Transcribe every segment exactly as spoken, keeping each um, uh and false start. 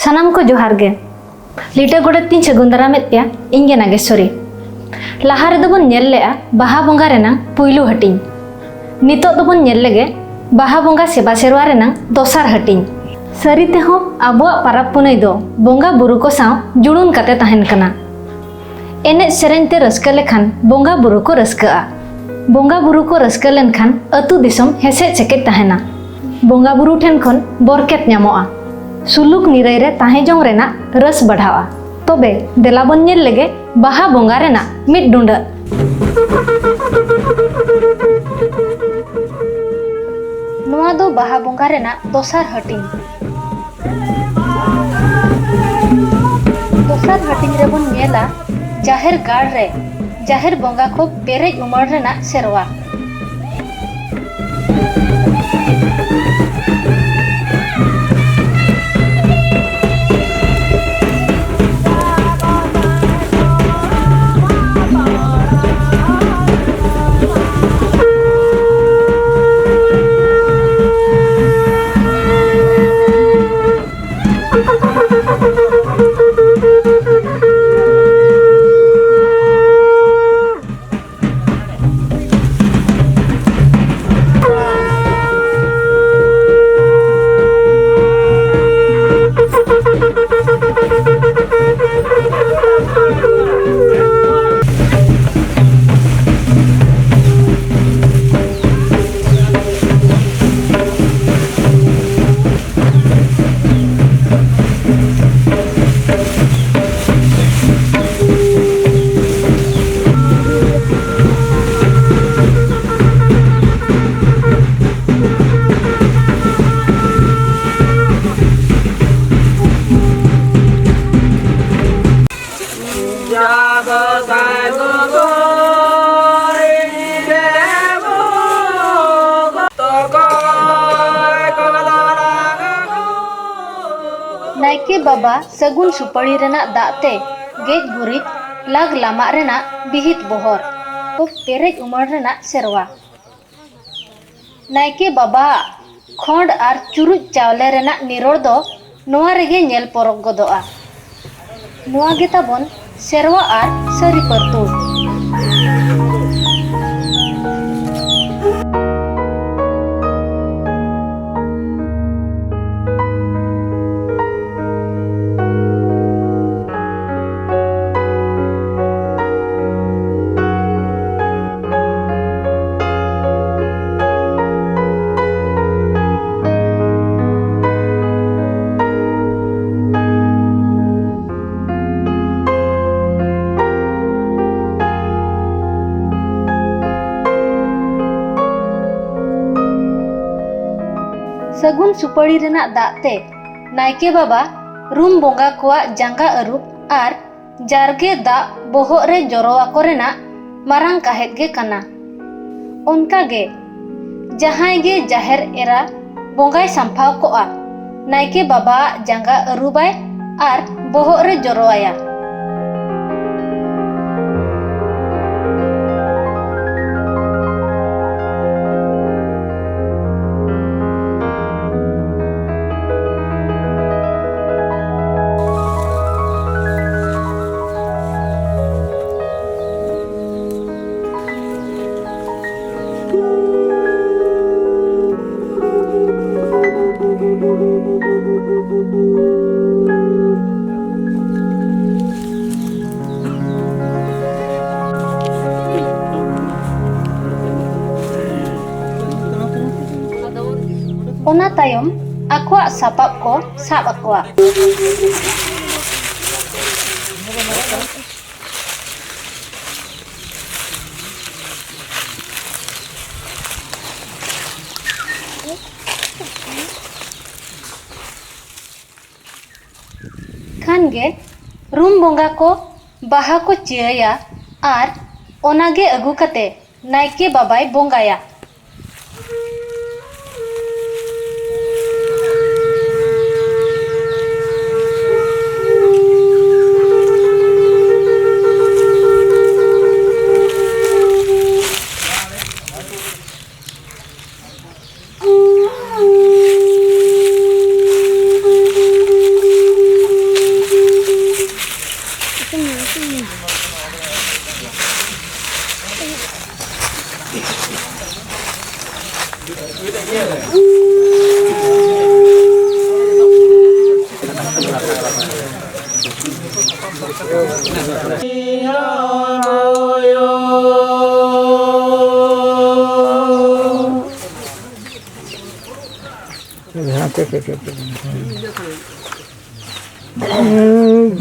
ᱥᱟᱱᱟᱢ ᱠᱚ ᱡᱚᱦᱟᱨ ᱜᱮ᱾ ᱞᱤᱴᱟᱹ ᱜᱚᱰᱮᱛ ᱛᱤᱧ ᱥᱟᱹᱜᱩᱱ ᱫᱟᱨᱟᱢᱮᱫ ᱯᱮᱭᱟ, ᱤᱧ ᱜᱮ ᱱᱟᱜᱮᱥᱣᱚᱨᱤ᱾ ᱞᱟᱦᱟ ᱨᱮᱫᱚ ᱵᱚᱱ ᱧᱮᱞ ᱞᱮᱜᱼᱟ ᱵᱟᱦᱟ ᱵᱚᱸᱜᱟ ᱨᱮᱱᱟᱝ ᱯᱩᱭᱞᱩ ᱦᱟᱹᱴᱤᱧ᱾ ᱱᱤᱛᱚᱜ ᱫᱚᱵᱚᱱ ᱧᱮᱞ ᱞᱮᱜᱮ ᱵᱟᱦᱟ ᱵᱚᱸᱜᱟ ᱥᱮᱵᱟ ᱥᱮᱨᱣᱟ ᱨᱮᱱᱟᱝ ᱫᱚᱥᱟᱨ ᱦᱟᱹᱴᱤᱧ᱾ ᱥᱟᱹᱨᱤ ᱛᱮᱦᱚᱸ ᱟᱵᱚᱣᱟᱜ ᱯᱟᱨᱟᱵᱽ ᱯᱩᱱᱟᱹᱭ ᱫᱚ ᱵᱚᱸᱜᱟ ᱵᱩᱨᱩ ᱠᱚ ᱥᱟᱶ ᱡᱩᱲᱩᱱ ᱠᱟᱛᱮ ᱛᱟᱦᱮᱱ ᱠᱟᱱᱟ᱾ ᱮᱱᱮᱡ ᱥᱮᱨᱮᱧ ᱛᱮ ᱨᱟᱹᱥᱠᱟᱹ ᱞᱮᱠᱷᱟᱱ ᱵᱚᱸᱜᱟ ᱵᱩᱨᱩ ᱠᱚ ᱨᱟᱹᱥᱠᱟᱹᱜᱼᱟ᱾ ᱵᱚᱸᱜᱟ ᱵᱩᱨᱩ ᱠᱚ ᱨᱟᱹᱥᱠᱟᱹ ᱞᱮᱱᱠᱷᱟᱱ ᱟᱹᱛᱩ ᱫᱤᱥᱚᱢ ᱦᱮᱥᱮᱡ ᱥᱮᱠᱮᱡ ᱛᱟᱦᱮᱱᱟ᱾ ᱵᱚᱸᱜᱟ ᱵᱩᱨᱩ ᱴᱷᱮᱱ ᱠᱷᱚᱱ ᱵᱚᱨᱠᱮᱛ ᱧᱟᱢᱚᱜᱼᱟ᱾ ᱥᱩᱞᱩᱠ ᱱᱤᱨᱟᱹᱭ ᱨᱮ ᱛᱟᱦᱮᱸ ᱡᱚᱝ ᱨᱮᱱᱟᱜ ᱨᱟᱹᱥ ᱵᱟᱲᱦᱟᱣᱜᱼᱟ᱾ ᱛᱚᱵᱮ ᱫᱮᱞᱟ ᱵᱚᱱ ᱧᱮᱞ ᱞᱮᱜᱮ ᱵᱟᱦᱟ ᱵᱚᱸᱜᱟ ᱨᱮᱱᱟᱜ ᱢᱤᱫ ᱰᱩᱸᱰᱟᱹᱜ᱾ ᱱᱚᱣᱟ ᱫᱚ ᱵᱟᱦᱟ ᱵᱚᱸᱜᱟ ᱨᱮᱱᱟᱜ ᱫᱚᱥᱟᱨ ᱦᱟᱹᱴᱤᱧ᱾ ᱫᱚᱥᱟᱨ ᱦᱟᱹᱴᱤᱧ ᱨᱮᱵᱚᱱ ᱧᱮᱞᱟ ᱡᱟᱦᱮᱨ ᱜᱟᱲ ᱨᱮ ᱡᱟᱦᱮᱨ ᱵᱚᱸᱜᱟ ᱠᱚ ᱯᱮᱨᱮᱡ ᱩᱢᱟᱹᱲ ᱨᱮᱱᱟᱜ ᱥᱮᱨᱣᱟ᱾ ᱱᱟᱭᱠᱮ ᱵᱟᱵᱟ ᱥᱟᱹᱜᱩᱱ ᱥᱩᱯᱟᱹᱲᱤ ᱨᱮᱱᱟᱜ ᱫᱟᱜ ᱛᱮ ᱜᱮᱡ ᱜᱩᱨᱤᱡ ᱞᱟᱜᱽ ᱞᱟᱢᱟᱜ ᱨᱮᱱᱟᱜ ᱵᱤᱦᱤᱛ ᱵᱚᱦᱚᱨ ᱠᱚ ᱯᱮᱨᱮᱡ ᱩᱢᱟᱹᱲ ᱨᱮᱱᱟᱜ ᱥᱮᱨᱣᱟ᱾ ᱱᱟᱭᱠᱮ ᱵᱟᱵᱟᱣᱟᱜ ᱠᱷᱚᱸᱰ ᱟᱨ ᱪᱩᱨᱩᱡ ᱪᱟᱣᱞᱮ ᱨᱮᱱᱟᱜ ᱱᱤᱨᱚᱲ ᱫᱚ ᱱᱚᱣᱟ ᱨᱮᱜᱮ ᱧᱮᱞ ᱯᱚᱨᱚᱠ ᱜᱚᱫᱚᱜᱼᱟ᱾ ᱱᱚᱣᱟ ᱜᱮ ᱛᱟᱵᱚᱱ ᱥᱮᱨᱣᱟ ᱟᱨ ᱥᱟᱹᱨᱤ ᱯᱟᱹᱨᱛᱩᱞ᱾ ᱥᱟᱹᱜᱩᱱ ᱥᱩᱯᱟᱹᱲᱤ ᱨᱮᱱᱟᱜ ᱫᱟᱜ ᱛᱮ ᱱᱟᱭᱠᱮ ᱵᱟᱵᱟ ᱨᱩᱢ ᱵᱚᱸᱜᱟ ᱠᱚᱣᱟᱜ ᱡᱟᱸᱜᱟ ᱟᱹᱨᱩᱵ ᱟᱨ ᱡᱟᱨᱜᱮ ᱫᱟᱜ ᱵᱚᱦᱚᱜ ᱨᱮ ᱡᱚᱨᱚ ᱟᱠᱚ ᱨᱮᱱᱟᱜ ᱢᱟᱨᱟᱝ ᱠᱟᱦᱮᱫ ᱜᱮ ᱠᱟᱱᱟ᱾ ᱚᱱᱠᱟ ᱜᱮ ᱡᱟᱦᱟᱸᱭ ᱜᱮ ᱡᱟᱦᱮᱨ ᱮᱨᱟ ᱵᱚᱸᱜᱟᱭ ᱥᱟᱢᱯᱷᱟᱣ ᱠᱚᱜᱼᱟ, ᱱᱟᱭᱠᱮ ᱵᱟᱵᱟᱣᱟᱜ ᱡᱟᱸᱜᱟ ᱟᱹᱨᱩᱵᱟᱭ ᱟᱨ ᱵᱚᱦᱚᱜ ᱨᱮ ᱡᱚᱨᱚ ᱟᱭᱟ᱾ ᱚᱱᱟ ᱛᱟᱭᱚᱢ ᱟᱠᱚᱣᱟᱜ ᱥᱟᱯᱟᱵ ᱠᱚ ᱥᱟᱵ ᱟᱠᱚᱣᱟ᱾ ᱠᱷᱟᱱ ᱜᱮ ᱨᱩᱢ ᱵᱚᱸᱜᱟ ᱠᱚ ᱵᱟᱦᱟ ᱠᱚ ᱪᱤᱭᱟᱹᱭᱟ ᱟᱨ ᱚᱱᱟ ᱜᱮ ᱟᱹᱜᱩ ᱠᱟᱛᱮ ᱱᱟᱭᱠᱮ ᱵᱟᱵᱟᱭ ᱵᱚᱸᱜᱟᱭᱟ᱾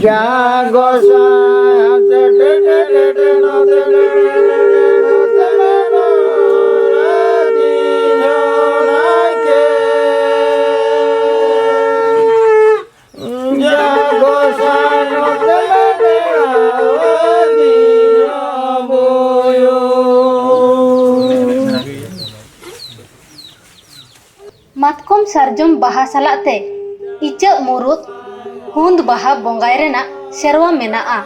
ᱡᱟ ᱜᱚᱸᱥᱟᱭ ᱦᱟᱱᱛᱮ ᱴᱮ ᱴᱮ ᱴᱮ ᱴᱮ ᱱᱚᱛᱮ ᱴᱮ ᱴᱮ ᱴᱮ ᱴᱮ ᱱᱚᱛᱮ ᱴᱮ ᱱᱚ ᱨᱟᱡᱤ ᱡᱚᱱᱟᱭ ᱠᱮ᱾ ᱡᱟ ᱜᱚᱸᱥᱟᱭ ᱱᱚᱛᱮ ᱴᱮ ᱴᱮ ᱨᱟᱡᱤ ᱡᱚᱱ ᱵᱩᱭᱩ᱾ ᱢᱟᱛᱠᱚᱢ ᱥᱟᱨᱡᱚᱢ ᱵᱟᱦᱟ ᱥᱟᱞᱟᱜ ᱛᱮ ᱤᱪᱟᱹᱜ ᱢᱩᱨᱩᱫ ᱦᱩᱸᱫ ᱵᱟᱦᱟ ᱵᱚᱸᱜᱟᱭ ᱨᱮᱱᱟᱜ ᱥᱮᱨᱣᱟ ᱢᱮᱱᱟᱜᱼᱟ᱾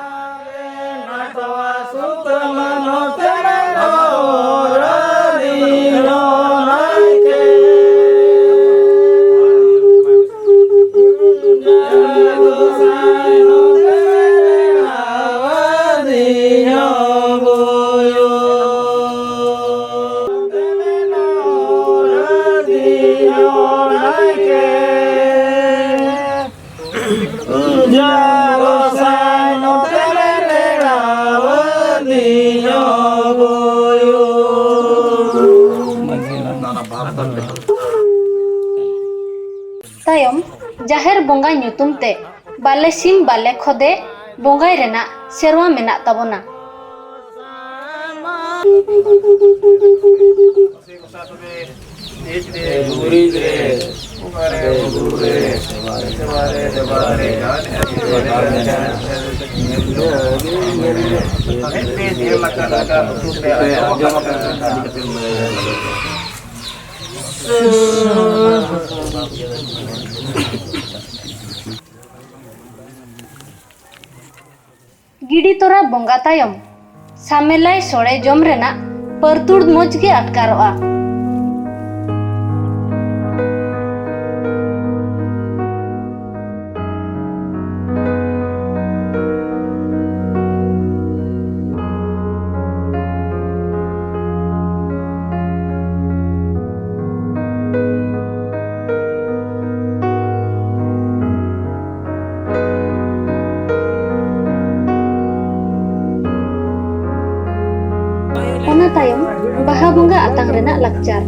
ᱛᱟᱭᱚᱢ, ᱡᱟᱦᱮᱨ ᱵᱚᱸᱜᱟ ᱧᱩᱛᱩᱢ ᱛᱮ ᱵᱟᱞᱮ ᱥᱤᱢ ᱵᱟᱞᱮ ᱠᱷᱚᱫᱮ ᱵᱚᱸᱜᱟᱭ ᱨᱮᱱᱟᱜ ᱥᱮᱨᱣᱟ ᱢᱮᱱᱟᱜ ᱛᱟᱵᱚᱱᱟ᱾ ᱜᱤᱰᱤ ᱛᱚᱨᱟ ᱵᱚᱸᱜᱟ ᱛᱟᱭᱚᱢ ᱥᱟᱢᱮᱞᱟᱭ ᱥᱚᱲᱮ ᱡᱚᱢ ᱨᱮᱱᱟᱜ ᱯᱟᱹᱨᱛᱩᱲ ᱢᱚᱡᱽ ᱜᱮ ᱟᱴᱠᱟᱨᱚᱜᱼᱟ᱾ ᱚᱱᱟ ᱛᱟᱭᱚᱢ ᱵᱟᱦᱟ ᱵᱚᱸᱜᱟ ᱟᱛᱟᱝ ᱨᱮᱱᱟᱜ ᱞᱟᱠᱪᱟᱨ᱾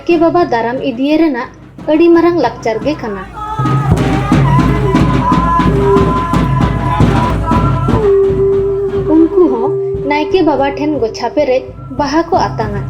ᱱᱟᱭᱠᱮ ᱵᱟᱵᱟ ᱫᱟᱨᱟᱢ ᱤᱫᱤᱭᱮ ᱨᱮᱱᱟᱜ ᱟᱹᱰᱤ ᱢᱟᱨᱟᱝ ᱞᱟᱠᱪᱟᱨ ᱜᱮ ᱠᱟᱱᱟ᱾ ᱩᱱᱠᱩ ᱦᱚᱸ ᱱᱟᱭᱠᱮ ᱵᱟᱵᱟ ᱴᱷᱮᱱ ᱜᱚᱪᱷᱟ ᱯᱮᱨᱮᱡ ᱵᱟᱦᱟ ᱠᱚ ᱟᱛᱟᱝᱟ᱾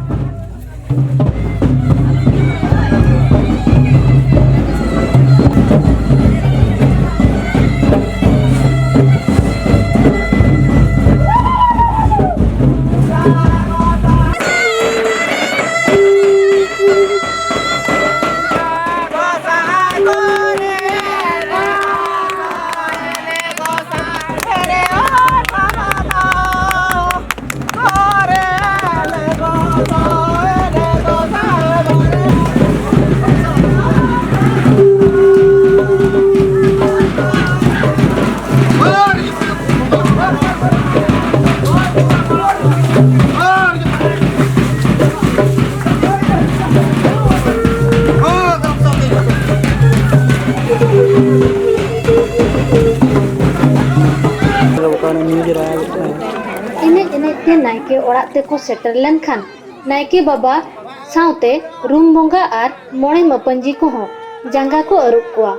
ᱮᱱᱮᱡ ᱮᱱᱮᱡ ᱛᱮ ᱱᱟᱭᱠᱮ ᱚᱲᱟᱜ ᱛᱮᱠᱚ ᱥᱮᱴᱮᱨ ᱞᱮᱱᱠᱷᱟᱱ ᱱᱟᱭᱠᱮ ᱵᱟᱵᱟ ᱥᱟᱶᱛᱮ ᱨᱩᱢ ᱵᱚᱸᱜᱟ ᱟᱨ ᱢᱚᱬᱮ ᱢᱟᱹᱯᱟᱹᱧᱡᱤ ᱠᱚᱦᱚᱸ ᱡᱟᱸᱜᱟ ᱠᱚ ᱟᱹᱨᱩᱵ ᱠᱚᱣᱟ᱾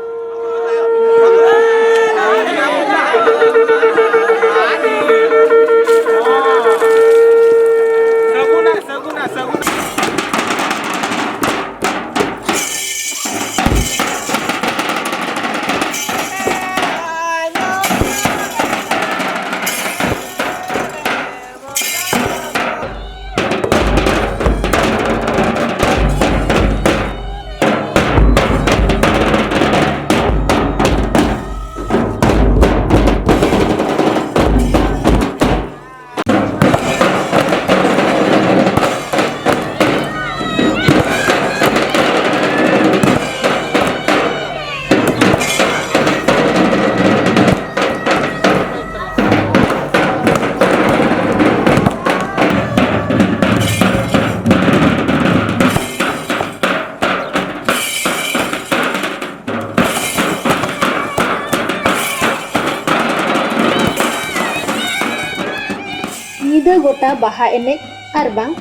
ᱧᱤᱫᱟᱹ ᱜᱚᱴᱟ ᱵᱟᱦᱟ ᱮᱱᱮᱡ ᱟᱨ ᱵᱟᱝ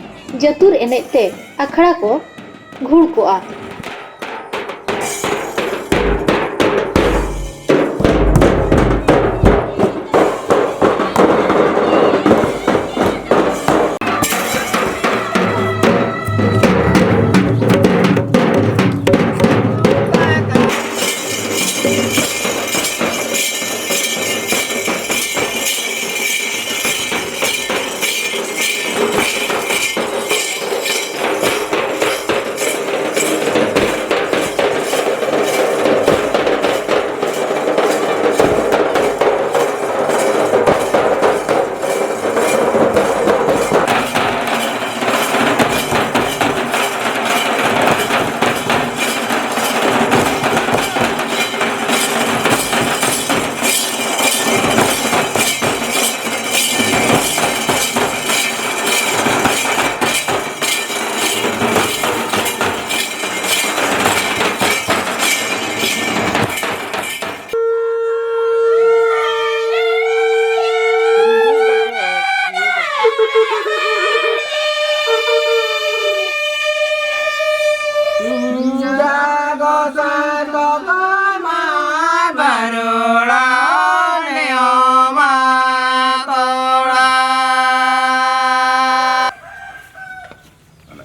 ᱡᱟᱹᱛᱩᱨ ᱮᱱᱮᱡ ᱛᱮ ᱟᱠᱷᱲᱟ ᱠᱚ ᱜᱷᱩᱲ ᱠᱚᱜᱼᱟ᱾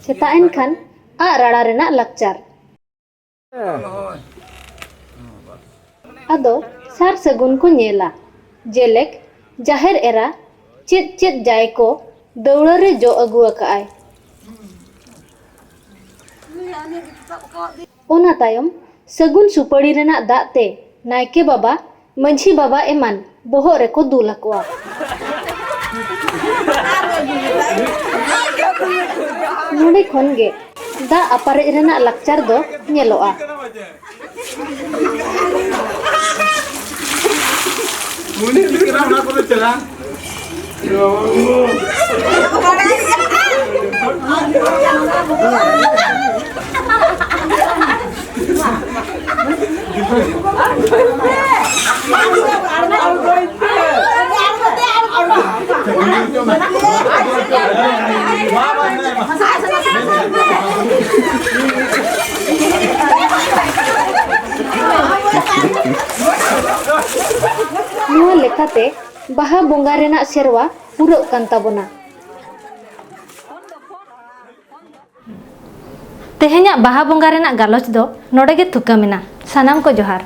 ᱥᱮᱛᱟᱜ ᱮᱱ ᱠᱷᱟᱱ ᱟᱜ ᱨᱟᱲᱟ ᱨᱮᱱᱟᱜ ᱞᱟᱠᱪᱟᱨ᱾ ᱟᱫᱚ ᱥᱟᱨ ᱥᱟᱹᱜᱩᱱ ᱠᱚ ᱧᱮᱞᱟ, ᱡᱮᱞᱮᱠ ᱡᱟᱦᱮᱨ ᱮᱨᱟ ᱪᱮᱫ ᱪᱮᱫ ᱡᱟᱭ ᱠᱚ ᱫᱟᱹᱣᱲᱟᱹ ᱨᱮ ᱡᱚᱜ ᱟᱹᱜᱩ ᱟᱠᱟᱜᱼᱟᱭ᱾ ᱚᱱᱟ ᱛᱟᱭᱚᱢ ᱥᱟᱹᱜᱩᱱ ᱥᱩᱯᱟᱹᱲᱤ ᱨᱮᱱᱟᱜ ᱫᱟᱜ ᱛᱮ ᱱᱟᱭᱠᱮ ᱵᱟᱵᱟ, ᱢᱟᱹᱡᱷᱤ ᱵᱟᱵᱟ ᱮᱢᱟᱱ ᱵᱚᱦᱚᱜ ᱨᱮᱠᱚ ᱫᱩᱞ ᱟᱠᱚᱣᱟ᱾ ᱱᱚᱰᱮ ᱠᱷᱚᱱ ᱜᱮ ᱫᱟᱜ ᱟᱯᱟᱨᱮᱡ ᱨᱮᱱᱟᱜ ᱞᱟᱠᱪᱟᱨ ᱫᱚ ᱧᱮᱞᱚᱜᱼᱟ᱾ ᱩᱱᱤ ᱫᱚ ᱚᱱᱟ ᱠᱚᱫᱚ ᱪᱟᱞᱟᱜ᱾ ᱛᱮ ᱵᱟᱦᱟ ᱵᱚᱸᱜᱟ ᱨᱮᱱᱟᱜ ᱥᱮᱨᱣᱟ ᱯᱩᱨᱟᱹᱜ ᱠᱟᱱ ᱛᱟᱵᱚᱱᱟ᱾ ᱛᱮᱦᱮᱧᱟᱜ ᱵᱟᱦᱟ ᱵᱚᱸᱜᱟ ᱨᱮᱱᱟᱜ ᱜᱟᱞᱚᱪ ᱫᱚ ᱱᱚᱰᱮ ᱜᱮ ᱛᱷᱩᱠᱟᱹᱢ ᱮᱱᱟ᱾ ᱥᱟᱱᱟᱢ ᱠᱚ ᱡᱚᱦᱟᱨ᱾